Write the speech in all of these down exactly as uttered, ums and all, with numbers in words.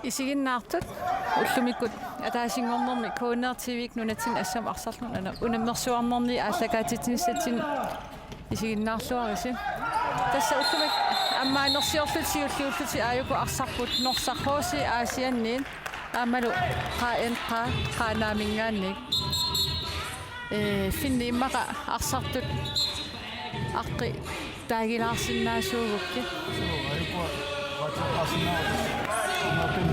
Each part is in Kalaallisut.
Isiginnaartut ullumikkut ataasinngornermi K N R T V-kut nunatsinni assammik arsarluni una-, unammersuarnerni aallakaatitsinissatsinnut isiginnaarluarisi. Tassa ullumikkut ammaanersiorlutik siulliullutik aajuku arsarput Norsaq H C Aasianniit aammalu Q N K Qaanaaminngaanniit. Ee, Finni immaqa arsartut aqqi taagilaarsinnaasuugukkit. Suu, aajuku aajuku arsarsinnaasut. Amertin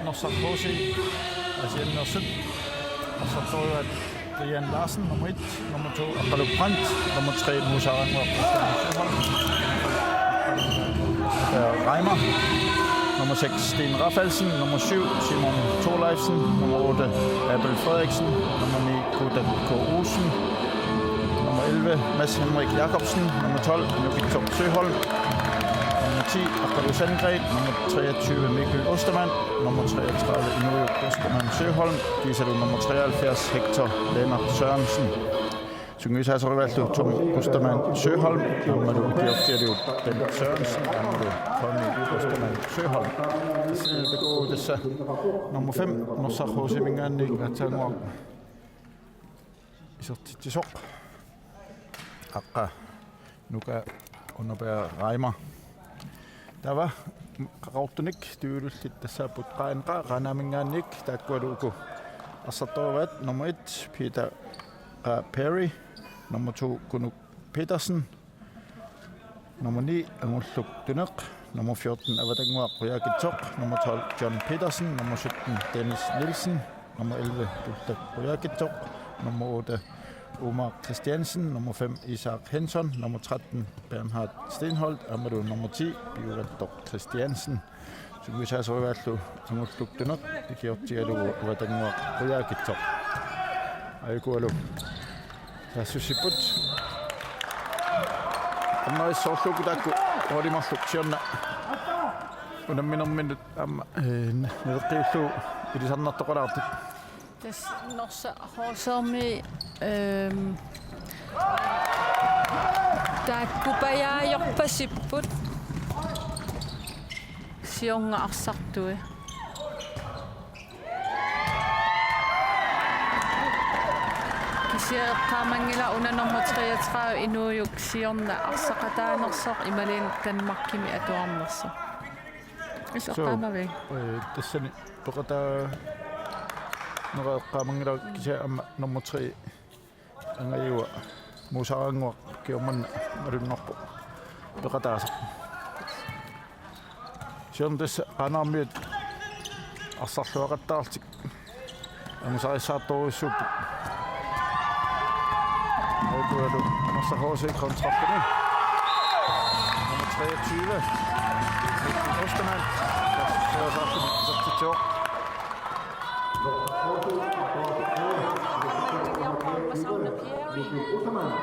Norsaq H C Aasianneersut. Arsartorujuat Brian Larsen, nummer et. Nummer to, Aqqalu Brandt. Nummer tre, Muusarannguaq Søholm. Øh, Reimer. Nummer seks, Sten Rafaelsen. Nummer syv, Simon Thorleifsen. Nummer otte, Abel Frederiksen. Nummer ni, Kuda K. Olsen. Nummer elleve, Mads Henrik Jakobsen. Nummer tolv, Nukitsoq Søholm. Nummer ti, Aqqalu Sandgreen. Nummer treogtyve, Mikkel Ostermann. Nummer treogtredive, Inujuk Ostermann Søholm. Kiisalu nummer treoghalvfjerds, Hector Lennart Sørensen. Sungiusaasoraluarlu Tom Ostermann Søholm, aammalu ukiortialu Bent Sørensen, aammalu Tommy Ostermann Søholm. Tassa nummer fem, Norsaq H C-minngaanniit aatsaannguaq isertitsisoq. Aqqa Nuka Unapaja Reimer. Taava qaqortunik tyvelullit tassaapput Q N K Qaanaaminngaanniit, taakkualu uku arsartorujuat: nummer et, Peter Qa Perry, nummer to, Kunuk Petersen, nummer ni, Angulluk Tuneq, nummer fjorten, Avatannguaq Qujaukitsoq, nummer tolv, John Petersen, nummer sytten, Dennis Nielsen, nummer elleve, Ultak Qujaukitsoq, nummer otte, Omar Christiansen, nummer fem, Isak Henson, nummer tretten, Bernhard Steenholdt, aammalu nummer ti, Piugattoq Christiansen. Sungiusaasoraluarlu Angulluk Tuneq, ukiortialu Avatannguaq Qujaukitsoq. Aajukualu saassussipput. Aamma issorluukkut taakku, Rolimarluk siorna unamminerminnut aamma, ee, naleqqiullugu ilisarnartoqalaartut. Tassa Norsaq H C-mi, ehm, taakkupajaajorpasipput siorna arsartui. Kisianni eqqaamanngilaq una nummer treogtredive Inuujuk siorna arsaqataanersoq imaluunniit Danmarkimi atuarnersoq. Is- Suu, eqqaamavit? Ee, tassani peqataaneq eqqaamanngilara, kisianni aamma nummer tre angajua Muusarannguaq ukioq manna malunnarpoq peqataasaq. Siorna tassa Qaanaarmiut arsarluaqattaarlutik angusarissaartorujussuupput. Aajukualu Norsaq H C kontraktini. Nummer treogtyve, Mikkel Ostermann. Tassa saassussivoq.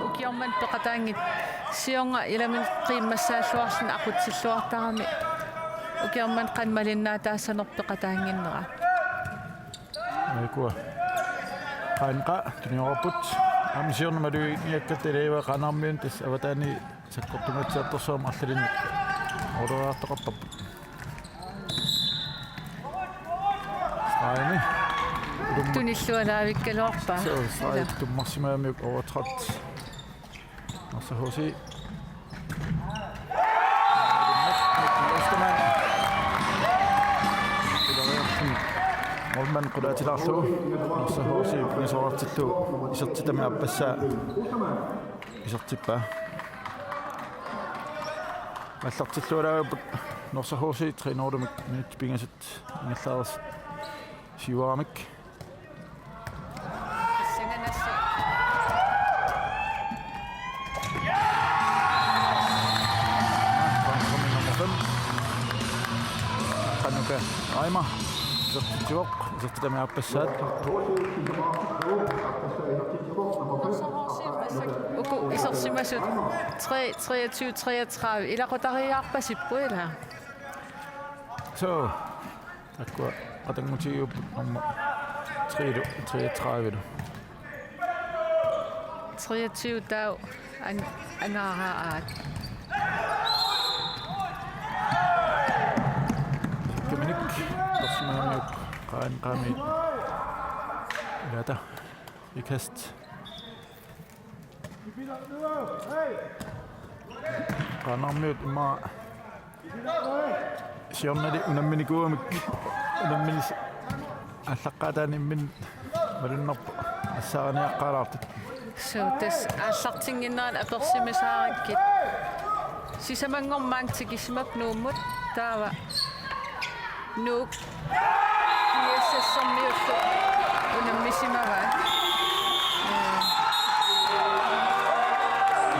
Ukioq manna peqataanngitsoq, siorna ilami qiimmassaalluarluni aqutsilluartarami, ukioq manna qanoq malinnaatitaassanersoq peqataannginnera. Aajuku Q N K tuniorarput. Aamma siorna malugigatta ilagivaat Qaanaarmiunut, tassa avataani sakkortungaatsiartorsuarmik arlalinnik ooreriartoqartarput. Strejni. Ulumma- Tunillualaavikkaluarpaa. Suu, streg tummarsimagamiuk over tretten. Norsaq H C. Mikkel Ostermann. Pilariarluni målmand qulaatilaarlugu. Norsaq H C pingasoqartillugu isertitami aappassaa isertippaa. Aallartilluarput Norsaq H C treogtyve minutsit pingasut ingerlareersut siuaramik. Nummer fem. Qanuka Aima. Isertitsivoq, isertitami aappassaat. Uku isersimasut tre, treogtyve, treogtredive. Ilaqutariiaarpasipput, ilaa? Suu. Taakkua qatanngutigiupput nummer tre-lu, treogtredive-lu. Treogtyve taava an-, angaaraa aat. Kiminik, Qaanaarmiut. Ilaata. Ikast. Qaanaarmiut immaqa siornali unamminikuugamik unamminis aallaqqaataani imminnut malunnarpoq assaariniaqqaalaartut. Suu, tassa aallartinnginnerat apersimasaarakkit. Sisamanngormat tikisimapput Nuummut taava Nuuk P S S-ermiullu unammisimavaat.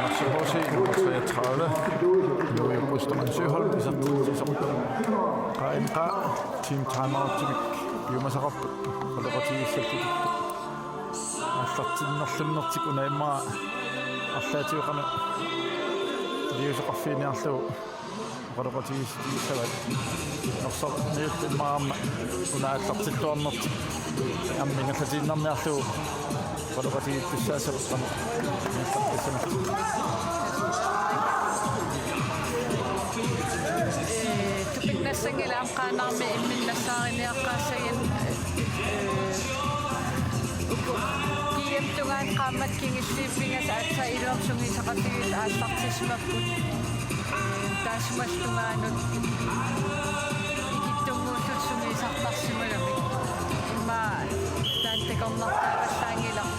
Norsaq H C nummer treogtredive, Louis Ostermann Søholm, isertitsisoq. Qa N Q, team timeout-imik piumasaqarput, oqaloqatigiissallutik. Aallartinnerlunnertik una immaqa arlaatigut qanoq iliuuseqarfiginiarlugu oqaloqatigiissutigissavat. Norsaq Niels immaqa aamma una aallartilluarnertik aamma ingerlatiinnarniarlugu oqaloqatigiittussaassavaat qanoq aallartissanerlugu. Ee, tupinnassanngilaq aamma Qaanaarmiut imminnut nassaariniaqqaassaginnartut. Ee, uku G M-tungaanut qaammatit kingulliit pingasut aatsaat iluamik sungiusaqatigiillutik aallartissimapput. Ee, taassumalu tungaanut ikittunnguullutik sungiusartarsimagamik. Immaqa taanna takornartaavallaanngilaq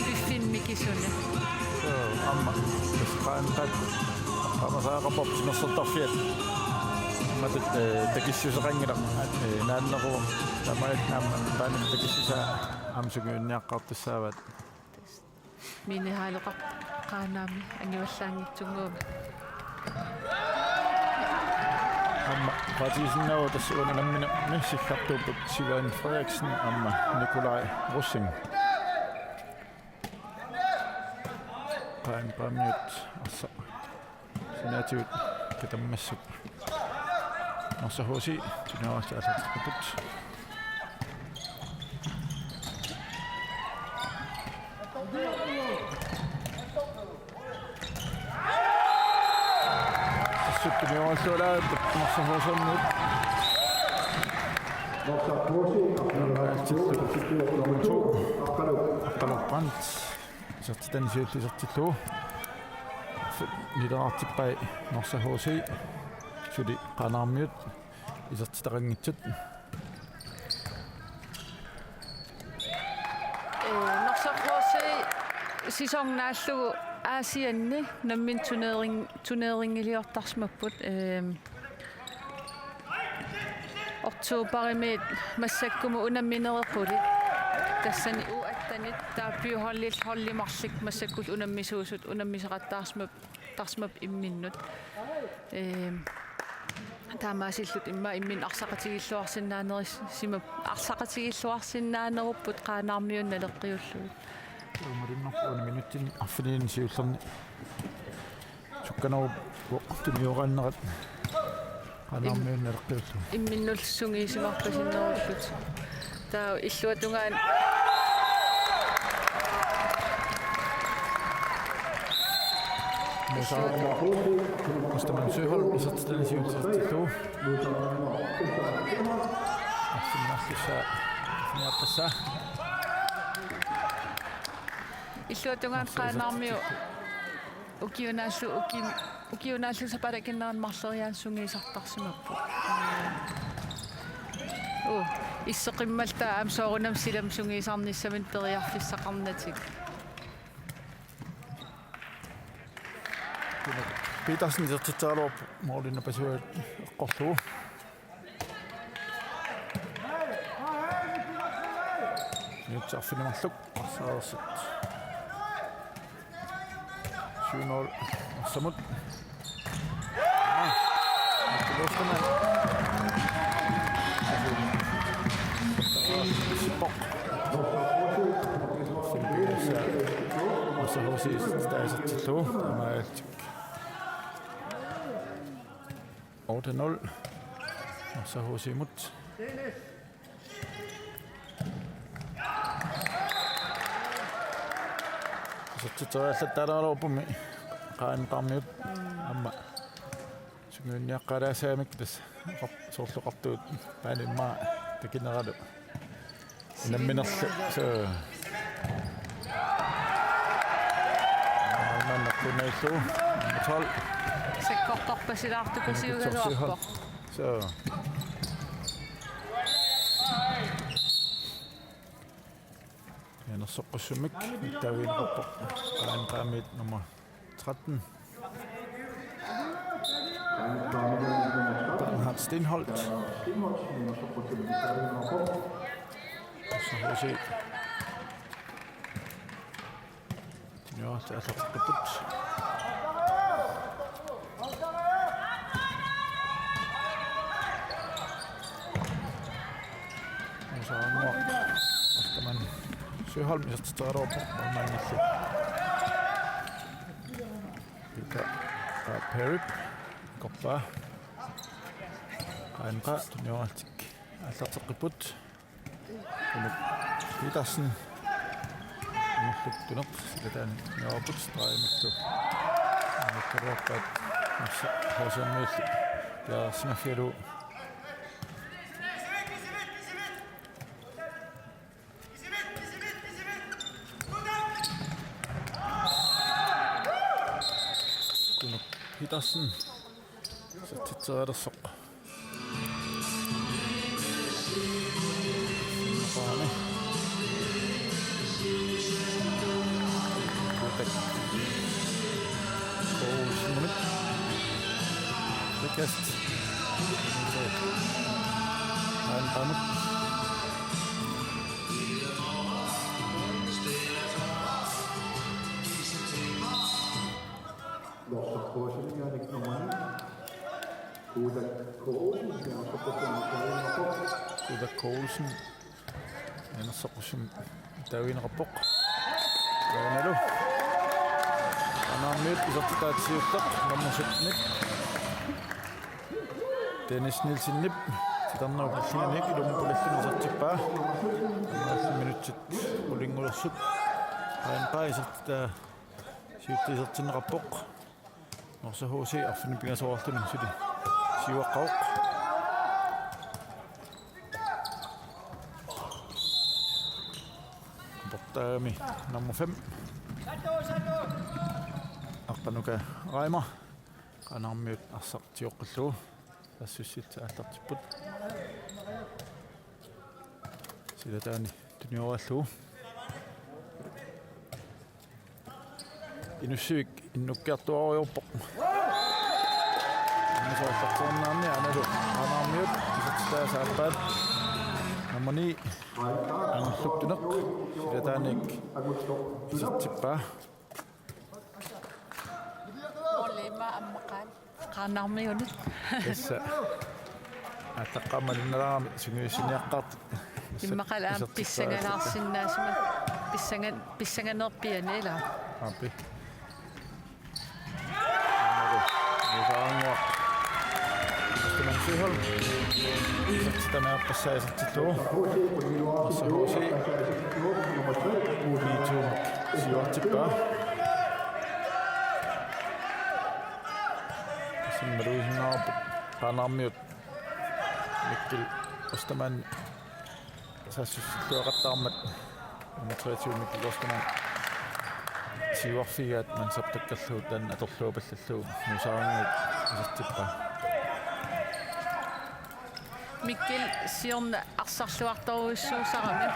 piffinni mikisuni. Suu, aamma tassa Qa N Q-t aamma saaqapput timersortarfiat. Aamma tassa, ee, takissuseqanngilaq, ee, naanneruvoq. Taamaalilluni aamma taanna takissusaa aamma sungiunniaqqaartussaavaat. Mini Haaleqarpoq Qaanaami angivallaanngitsunnguamik. Aamma oqaatigisinnaavara tassa uani nammineq missillartuupput Sivan Frederiksen aamma Nikolaj Rosing. Qa N Q-miut arsaq saniatigut katammassuk. Norsaq H C, tunioraallutik aallarteqqippoq. Assut tunioraallutik aallarteqqippoq Norsaq H C-miut. Nummer to. Aqqaluup Brandt. Isertitani siulleq isertillugu. Nileraartippai Norsaq H C, suli Qaanaarmiut isertitaqanngitsut. Ee, Norsaq H C sæson naallugu Aasianni nammineq turnering-, turneringiliortarsimapput. Ee, Oktoberimi massakkumut unamminerit qulit. Tassani U attenit taava B-holdillu holdit marluk massakkullu unammisuusut unammisaqattaarsimap-, tarsimapput imminnut. Ee, taamaasillutik immaqa imminnut arsaqatigiilluarsinnaanerissimap-, arsaqatigiilluarsinnaanerupput Qaanaarmiut naleqqiullugit. Uumalinnarpoq una minutsinni arfinilinni siullerni. Sukkanerup tunioraanerat Qaanaarmiut naleqqiullugit. Imminnullu sungiusimarpasinnerullutik. Taava illuatungaani. Musaaruma Ostermann Søholm isertitani siulleq isertillugu. Arfineq-marlussaa, arfineq-marlussaa. Illuatungaani Qaanaarmiut ukiunaallu ukim-, ukiunaallu sapaatip akunneranut marloriaaneq sungiusartarsimapput. Uu, isseqimmalluta aamma soorunami silamut sungiusarnissaminut periarfissaqarnatik. Petersen isertitseraluarpoq målini pasuat eqqorlugu. Minutsit arfineq-marluk arsaareersut. Syv nul Norsamut. Aa, Martin Ostermann. Sippoq. Norsaq H C taasartillugu. Aamma otte nul. Norsaq H C-mut. Isertitseriallattaalaaraluarpummi Qaanaarmiut aamma sungiunniaqqaalaassaagamikku tassa qar-, soorlu qartuut paanimmaa takineralu. Namminerlu. Så. Målmand nakkunnaillu. Nummer tolv. Sakkortorpasilaartukusiugaluarpoq. Så. Anersoqqussummik mittaavigineqarpoq. Qaanqaamiit nummer tretten. Bernhard Stenholt. Så H C. Tunniorallit aallarteqqipput. Nuusaaranguaq. Ostermann. Søholm isertitseraluarpoq målmandillu. Peter Perip. Koppa. Qaanqaa tunniorallit aallarteqqipput. Kunuk Petersen. Imerluk Tunuk. Silataani niorput straimittu. Imerluk Tunuk. Massa H C-miillu. Piareersimaffigalugu. Kunuk Petersen. Isertitserialersoq. Kutak. Poulsenimit. Frikast. Qaanqaamut. Kutak K. Olsen. Kutak K. Olsen. Anersoqqussummik mittaavigineqarpoq. Taannalu. Qaanaarmiut isertitaat siulleq nummer sytten. Dennis Nielsenip titarnerup killinganiit ilummut pulalluni isertippaa. Aamma minutsit qulingulersut. Qaanqaa isertitaa siulleq isertinneqarpoq. Norsaq H C arfineq-pingasoorluni suli siuaqqavoq. Portaami nummer fem. Aqqanuka Reimer. Qaanaarmiut arsaq tioqqillugu. Assussit aallartipput. Silataani tunioralu. Inussivik innukkiartuarujoorpoq. Inussivik aallartiinnarni aanalu. Qaanaarmiut isertitaa saappaat. Nummer ni. Anerluk Tunuk. Silataaniit isertippaa. Olima ammaqaat. Qaanaarmiunit. Tassa. Ataqqamalinnalaami sungiussiniaqqaartut. Immaqalu aamma pissangalaarsinnaasuma. Pissangan-, pissanganerpiani ilaa. Aappi. Nuusaaranguaq. Ostermann Søholm. Isertitamiaqqassaa isertillugu. Norsaq H C. P to-mik siuartippaa. Simmaluisinnaarpoq Qaanaarmiut Mikkel Ostermann saassussilluaqattaarmat nummer treogtyve Mikkel Ostermann siuarfigaat mansaptakkerlugu taanna atorluapallallugu Nuusaaranguup isertippaa. Mikkel siorna arsarluartorujussuusarami.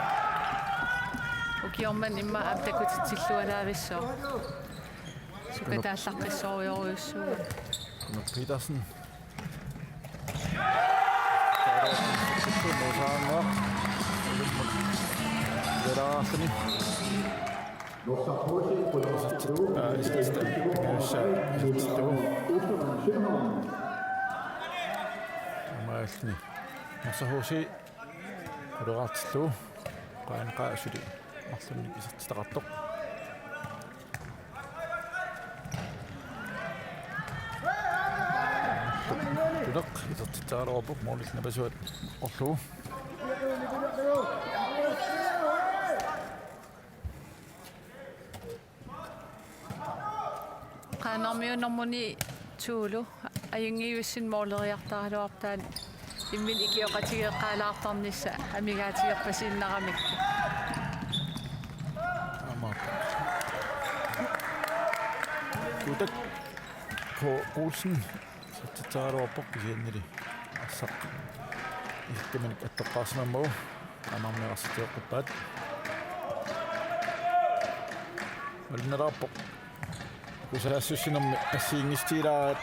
Ukioq manna immaqa aamma takutitsillualaavissoq. Sukataallaqqissorujorujussuuvoq. Kunuk Petersen. Nuusaaranguaq. Velaarluni. Aa, isertitaq. Nuussaa isertitaq. Amaalluni. Norsaq H C. Quleraartillugu. Qaanqaa suli marlunnik isertitaqartoq. Tunuk isertitseraluarpoq målip napasuat eqqorlugu. Qaanaarmiut nummer ni Tuulu ajunngivissumik måleriartaraluarpoq taanna. Imminut ikioqatigeeqqaalaartarnissaq amigaatigerpasiinnaramikku. Aamma. Kutak K. Olsen. Satsitsaaruarpoq kisiannili arsaq. Ilkaminik attoqqaarsimammagu. Amarmi arsaq tioqquppaat. Malinnaalaarpoq. Uku saassussinermi assigiinngissutigilaat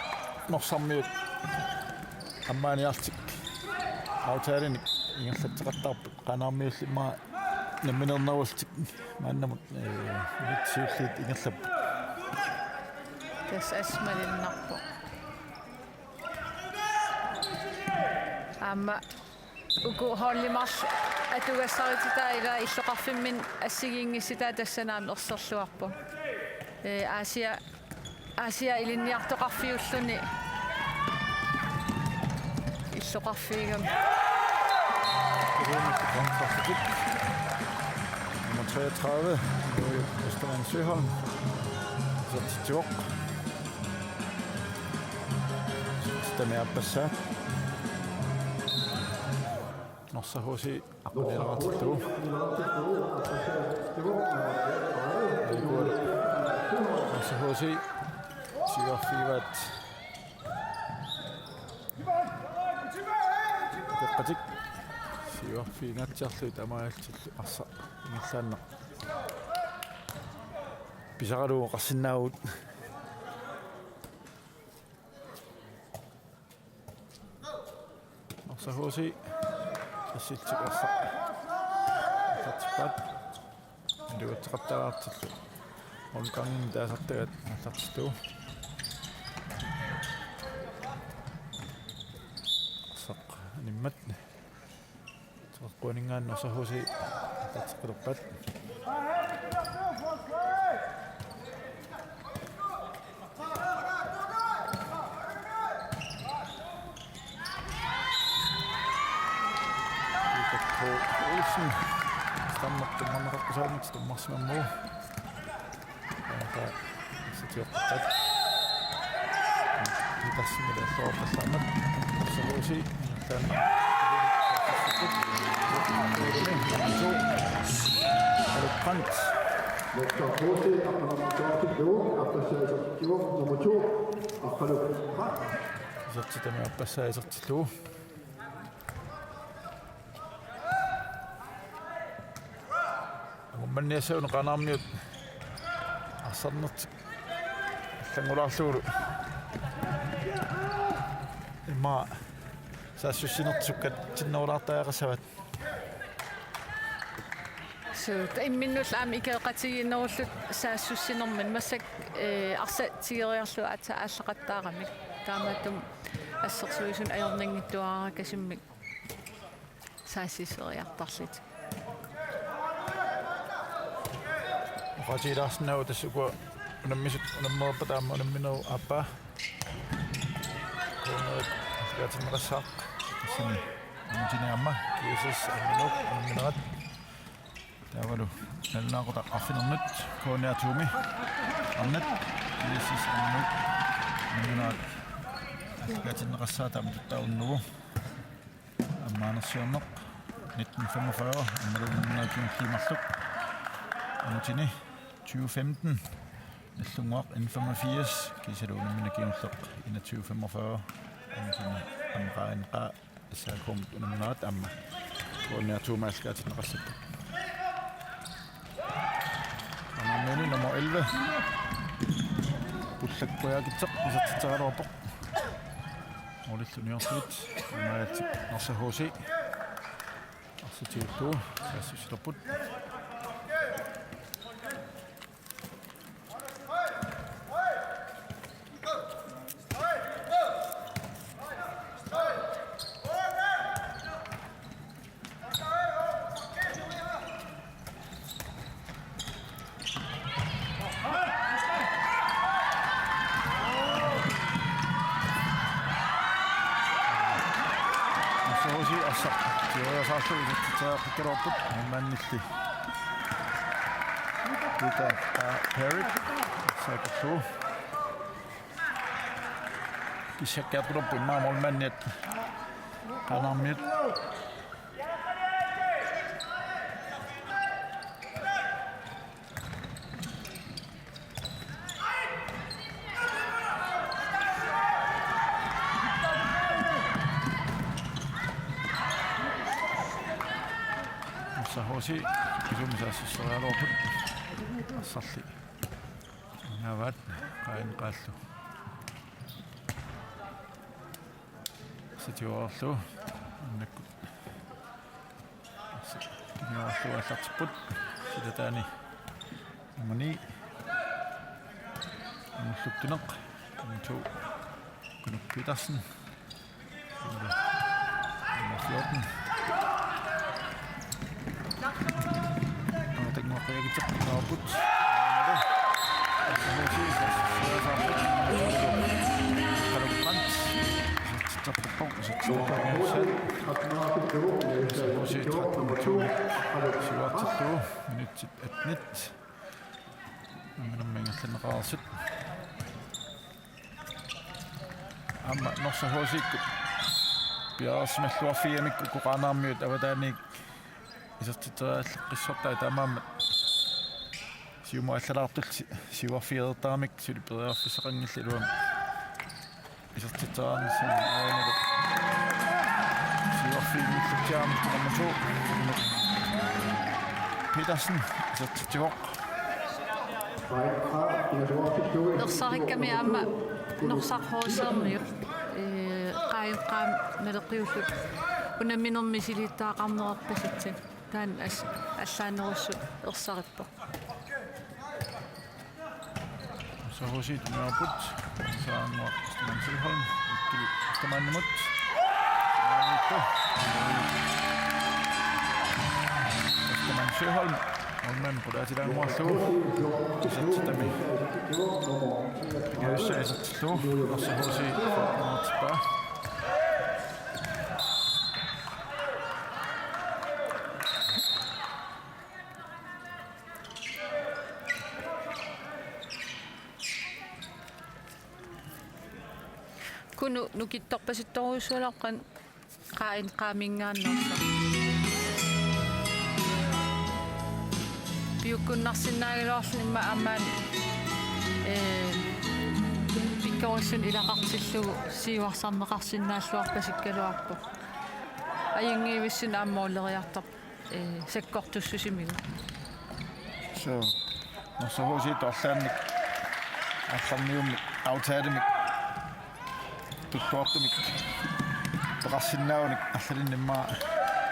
Norsarmiut ammaaniartik aftalinik ingerlatseqattaarput Qaanaarmiulli immaqa nammineernerullutik maannamut, ee, minutsit siulliit ingerlapput. Tassa assut malunnarpoq. Aamma uku holdit marluk atugassarititaat ila illoqarfimminni assigiinngissutaat tassani aamma erserluarpoq. Ee, Aasiaat Aasiaat ilinniartoqarfiulluni illoqarfiigami. Nummer treogtredive, Østermann Søholm. Isertitsivoq. Tamaappassaq. Norsaq H C aqqaniaraatittu. Norsaq H C siuarfigivaat. Peqqatik. Siuarfigingaatsiarlugit taamaalillutillu arsaq ingerlaannaq. Pisaralugu oqarsinnaavugut. Norsaq H C. Assillutik arsaq. Arsartippaat. Iluatseqattaartillu. Omkangin taasartagat arsartittu. Arsaq animmat. Teqquaninngaanniit Norsaq H C arsarteqqilerpaat. Peter K. Olsen. Stammertum manneqartusaammut tummarsimammu. Anta sitioqqat. Petersen ilaalluarpallaarmat. Salusi. Tan. Aluk Brandt. Nummer to. Aqqalu. Isertitami aappassaa isertillugu. Angummanniassagunarpoq Qaanaarmiut arsarnertik allanngulaarlugulu. Immaqa saassussinertik sukkatinnerulaartariaqassavat. Suu, imminnullu aamma ikeeqatigiinnerullutik saassussinermini massakkut, ee, arsaq tigoriarlugu aatsaat aallaqattaaramik. Taamaattumik assersuisuni ajornanngitsuaraarakasimmik saassusseriartarlutik. Oqaatigilaarsinnaavoq tassa ukua unammisut unammereerpata aamma unamminerup aappaa. Kuunerit aallakaatinneqassaaq. Tassani unammisuni aamma G S S Arnanut unamminerat. Taavalu nalunaaqutaq arfinernut K N R to-mi. Arnat G S S Arnanut unamminerat aallakaatinneqassaaq taama tuttaarunnagu. Ammaanersiorneq nitten femogfyrre, aammalu unamminerit kingulliit marluk. Aamma tini tyve femten, Nagdlunguaq N femogfirs, kiisalu unammineq kingulleq enogtyve femogfyrre, aamma tini aamma qaangeqaaq S A K-mut unamminerat aamma K N R to-mi aallakaatinneqassapput. Qaanaarmiuni nummer elleve. Pullakkujaakitseq isertitseraluarpoq. Målillu uniorsuit. Imaallaat Norsaq H C. Arsaq tigullugu saassussilerput. Norsaq H C arsaq tigoriasaarlugu isertitseriaqqikkaluarput, angummaannilli Peter Perik arsaq atorlugu. Kissakkiartulerput immaqa målmandiat Qaanaarmiut. Norsaq H C kisuumi saassusseriaraluarput. Arsarli. Navat, Qain Qallu. Sitiuarlu. Annakkut. Sitiuarlu aallartipput. Silataani. Nummer ni. Amulluktuneq. Nummer to. Kunuk Petersen. Nummer fjorten. Aataqarpoq. Minutsit attenit. Namminneqareersut. Aamma Norsaq H C-kkut piareersimalluarfigamikku Qaanaarmiut avataaniit isertitserialleqqissortai taamaammat siumut allalaartulli siuarfigereertaramik suli periarfissaqanngillat iluamik isertitseriarnissamut aajuna siuarfiginngilluinnarami nummer to Petersen isertitsivoq. Ersarikkami aamma Norsaq H C-rmiut, ee, Qain Qaam naleqqiullutik unamminermi misilittagaqarnerpasitsi. Taanna as-, allaanerussut ersarippoq. Norsaq H C-t imaappoq. Saanngua Østermann Søholm. Ikkili Østermannimut. Maanittu. Østermann Søholm. Målmand qulaatilaannguarlugu. Isertitami. Isertitami. Norsaq H C. Kunuk nukittorpasittorujussuuloqaaq Qain Qaaminngaanneersoq. Piukkunnarsinnaagaluarluni immaqa aamma, ee, pikkorissunik ilaqartillugu siuarsarneqarsinnaalluarpasikkaluarpoq. Ajunngivissumik aamma måleriartorpoq. Ee, sakkortussusimigut. So, Norsaq H C-t arlaannik aallarniummik aftalemik tuttuartumik peqarsinnaagunik arlalinnik immaqa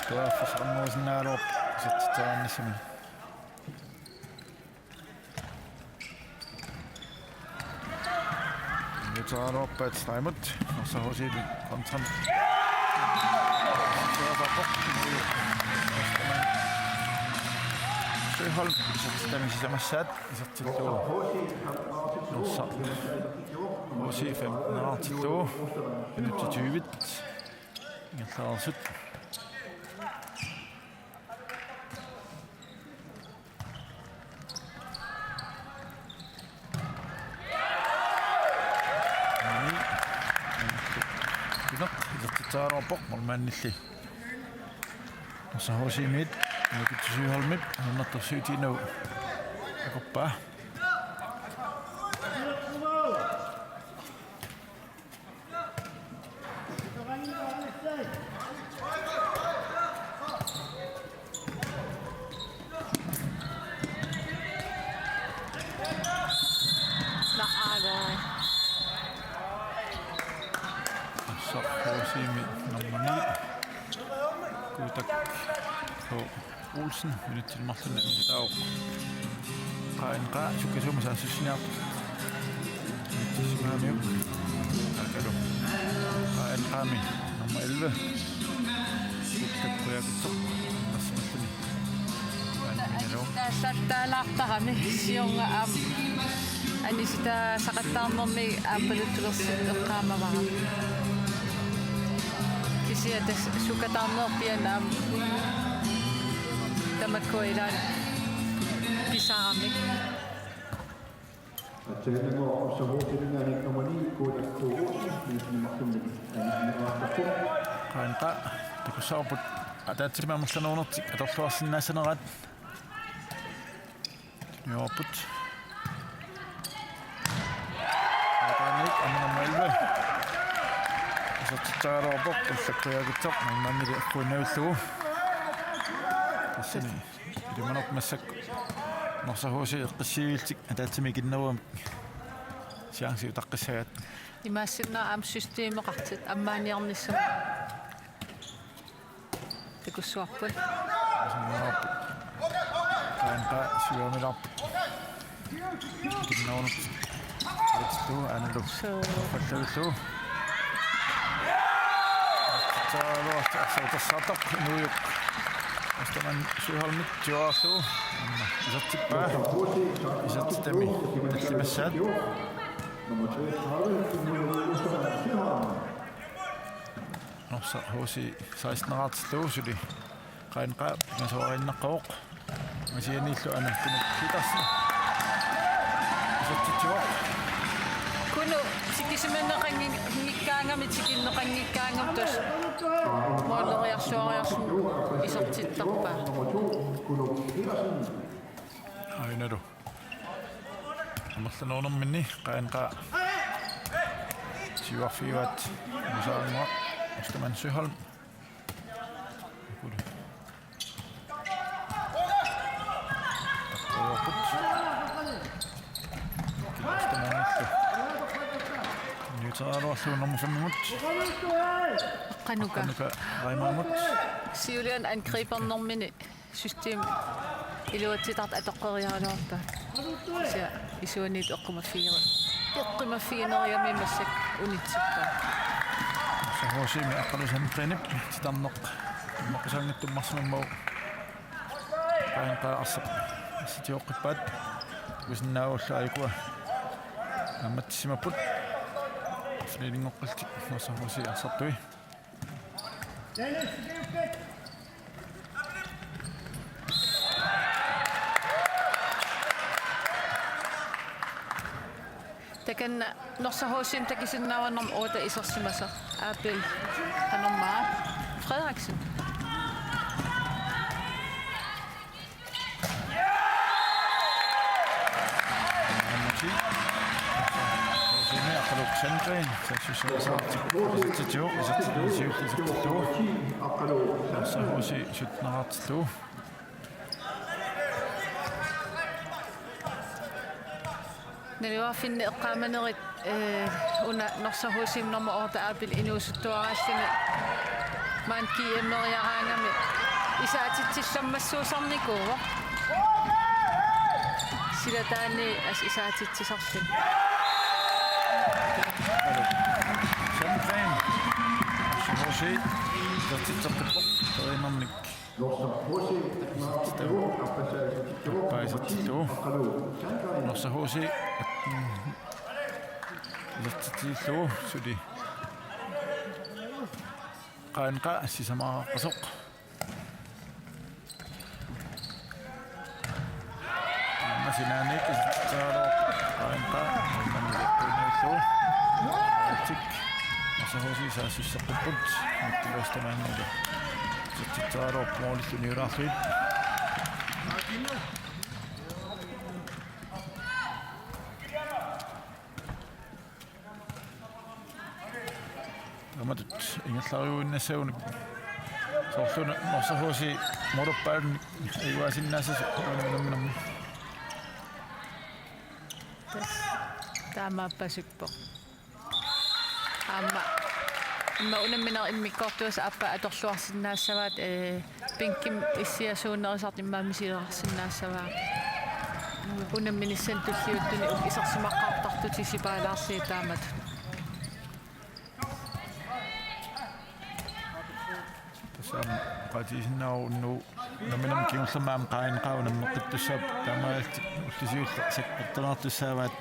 periarfissaqarnerusinnaagaluarpoq isertitseriarnissamut. Isertitseriaraluarpaat timeout. Norsaq H C-p kontra. Søholm, isertitami sisamassaat, isertittuuvoq. Norsaq H C femten-erartillugu. Minutsit tyve. Ingerlareersut. Maani. Pinaq, isertitseriaraluarpoq, målmandilli. Norsaq H C-miit, Markus Søholmip, nummer syvogtyve, akorpaa. Norsaq H C-mi nummer ni. Kuutak K. Olsen, minutsit marlunni annilaavoq. Qa N Q sukkasuumik saassussiniarpoq. Minutsit simaamiuk. Aakalu. Qa N Q-mi nummer elleve. Sukkakkujaakutsoq. Nassimalluni. Annilaavoq. Taallattaalaartarami siorna aamma. Anisitaasaqattaarnermi aappaluttulersinneqqaamavara. Kisianni tassa sukataarnerpian aamma tamakku ilaat pisaramik. Atsiaannanngua Norsaq H C-minngaanniit nummer ni, Kuutak K. Olsen, minutsit marlunnik annilaavoq. Qaanqa takussavarput ataatsimik amerlanerunertik atorluarsinnaassaneraat. Tunniupput. Ataaniit amerlanermi. Isertitseriaraluarpoq ullakkujaagitsoq maannaannili akkuinnavillugu. Tassani ilimanarpoq massakkut Norsaq H C eqqissivillutik ataatsimik ikinnerugamik chance utaqqissagaat. Imaassinnaavoq aamma systemeqartut ammaaniarnissamut. Takussavarput. Qaanqa siuamilaarpoq. Ikinnerunut. Uatsillugu aanalu. Suu. Fallallugu. Taavalu arsaq utersaartarpoq Nuujuk. Ostermann Søholmip siuarlugu. Isertippaa. Isertitami tallimassaat. Norsaq H C seksteneqartillugu suli Qaanqa pingasooriinnaqqavoq. Masianiillu Anna Tunuk Petersen. Isertitsivoq. Kunu tikisimaneqanngikkaangami tikinneqanngikkaangami tassa. Mooleriarsuariarsun isertittarpaa. Ainalu. Amerlanerunerminni Qaanqa siuarfigivaat musaanngua Ostermann Søholm. Akuli. Tappavaput. Ostermannillu. Niuteraluarlugu nummer fem-imut. Qanuka. Qanuka Reimerimut. Siuliani angribernermini system iluatsitartut atoqqeriaraluarpaa. Kisianni isuaniittut eqqumaffigeri-, eqqumaffiginerigamik massakkut unitsippaa. Norsaq H C-mi Aqqalu Sandgrenip titarneq tummaqqusaatigittummarsimammagu Qaanqa arsaq arsaq sioqqippaat. Usinnaagullu aajuku ammatsissimapput. Flilingoqqiltik Norsaq H C arsartui. Takanna Norsaq H C-mi takisinnaavara nummer otte isersimasoq. Abel Hanormaa Frederiksen. Nummer ti. H C-mi Aqqaluk Sandgren. Saassussaasoq. Isertitsivoq, isertitsivoq, isertitsivoq. Norsaq H C sytteneqartillugu. Naluarfinni eqqaamanerit, eh, una Norsaq H C-mi nummer otte Abel inuusuttuaraalluni maani G M-eriaraangami isaatitsillammassuusarnikuuvoq. Silataani as isaatitsisarluni. Sandgren. Norsaq H C. Isertitseqqippoq. Teriinnarnik. Paisatillugu. Norsaq H C. Isertitsillugu suli. Qaanqa sisamaaqqasoq. Aamma sinaaniit isertitseriaraluarpoq Qaanqa, aamma isertitseriaraluarpoq. Atik. Norsaq H C saassusseqqipput. Mikkel Ostermannillu. Isertitseriaraluarpoq moolillu niulaarlugit. Taamatut ingerlariuinnassagunik soorlu una Norsaq H C målmandip ajugaasinnaassasut unamminermi. Tassa taamaappasippoq. Aamma immaqa unamminerit immikkoortuisa aappaa atorluarsinnaassavaat, ee, bænkimi issiasuunerusartut immaqa misilerarsinnaassavaat. Unamminissamut tulliuttuni uku isersimaqqaartartut isipaalaarlugit taamatut. Tassa aamma oqaatigisinnaavoq unnugu unamminermi kingullermi aamma Qaanqa unammeqqittussaapput, taamaalillutik ullut siulliit sakkortunertussaavaat.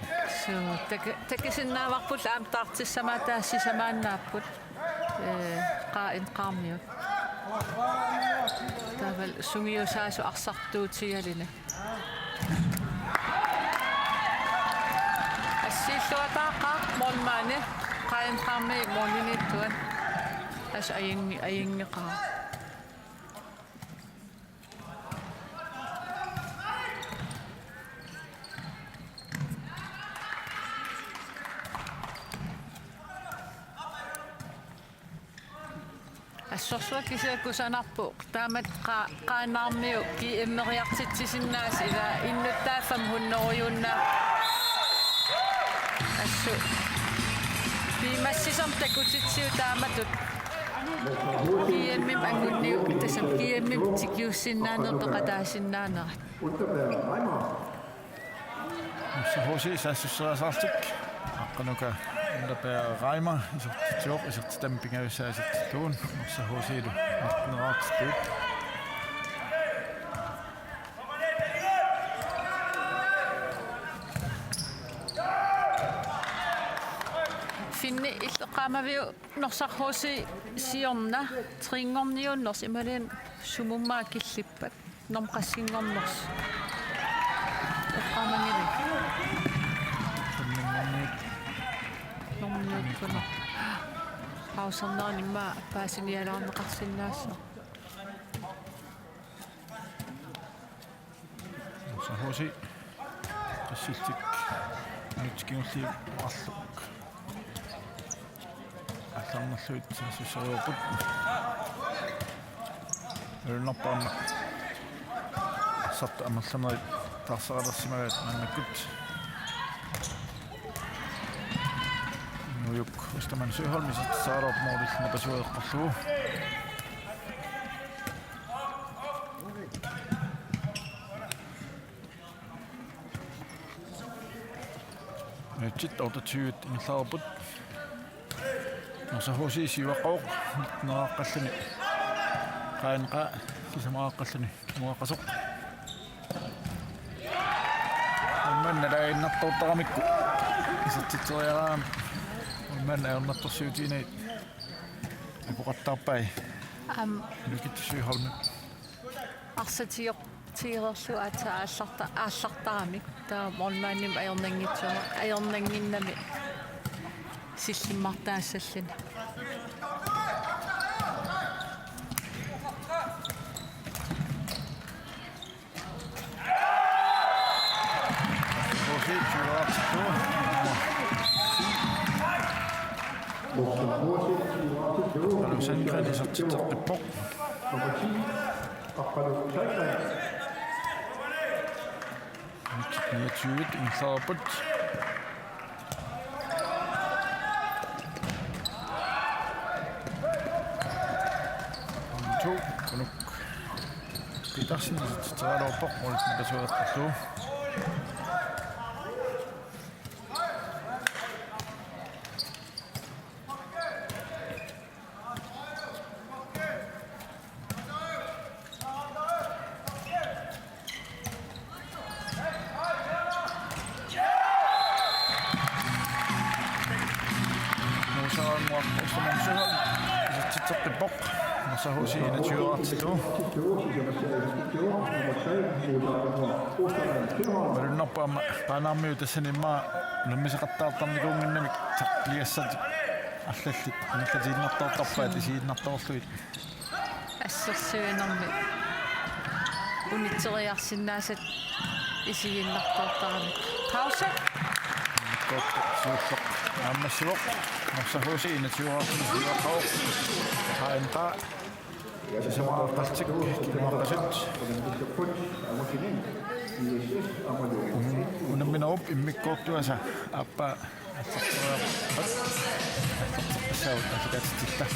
Suu, taki-, takusinnaavarput aamma taartissamaat taava sisamaannaapput. Ee, Qaanqaarmiut. Taavalu sungiusaasut arsartuutigaluni. Assiilluataaqaaq målmandi Qaanqaarmi målimiittuat. As ajungi-, ajungeqaaq. Assorsuaq kisianni kusanarpoq. Taamatut qa-, Qaanaarmiut G M-eriartitsisinnaasut, ila innuttaat fem hundrede-ujunnaa. Assut. Piumassisumik takutitsivoq taamatut. G M-ip anguniu-, tassami G M-ip tikiussinnaaneq peqataasinnaanerat. Norsaq H C saassusseriarlutik. Aqqanuka Underberg Reimer isertitsivoq, isertitami pingajussaa isertittugut. Norsaq H C-lu nitten-eriartitut. Finni illit eqqaamaviuk Norsaq H C siorna, trinngorniunnersoq imaluunniit sumummaa killippat? Norm qassinngornersoq. Eqqaamanngilatit. Normiuupput. Pausernera immaqa paasinialaarneqarsinnaassaaq. Norsaq H C. Qassillutik minutsit kingulliit marluk aallarnerlugit saassusserivarput. Malunnarpoq aamma arsartut amerlanerit taarseralersimagaat maannakkut. Nuuk Ostermann Søholm isertitseriarlugu målillu napasueqqorlugu. Minutsit otteogtyve ingerlareerput. Norsaq H C siuaqqavoq nitten-eriaqqalluni. Qaanaaq sisamariaqqalluni kinguaqqasoq. Målmand nalaaginnartoortaramikku isertitseriaraanni målmand ajornartorsiutiginnagit apoqattaarpai. Aamma Birgitte Søholm. Arsaq tigoq-, tigoreerlugu aatsaat aallarta-, aallartaramik. Taava målmandimik ajornanngitsoq, ajornannginnami sillimmartaassalluni. Aqqalu Sandgreen isertitseqqippoq. Niogtyve ingerlareerput. To, Kunuk Petersen isertitseriaraluarpoq målmandip napasueqqorlugu. Nuusaraannguaq Ostermann Søholm isertitseqqippoq. Norsaq H C enogtyve-eriartitu. Malunnarpoq aamma Qaanaarmiut tassani immaqa unammisaqattaartarnikuunnginnamik tappiliassatik arlallit ingerlatiinnartoortarpaat isigiinnartoorlugit. Assersuinermi unitseriarsinnaasat isigiinnartoortaramik. Pause. Kort suulleq naammassivoq. Norsaq H C enogtyve-eriartitu siuaqqavoq. Qaanaaq sisamariaqqallutik kinguaqqasut. Un-, unamminerup immikkoortuasa aappaa aallarteriarpat. Aallarteqqissaavoq aallakaatitsillunga.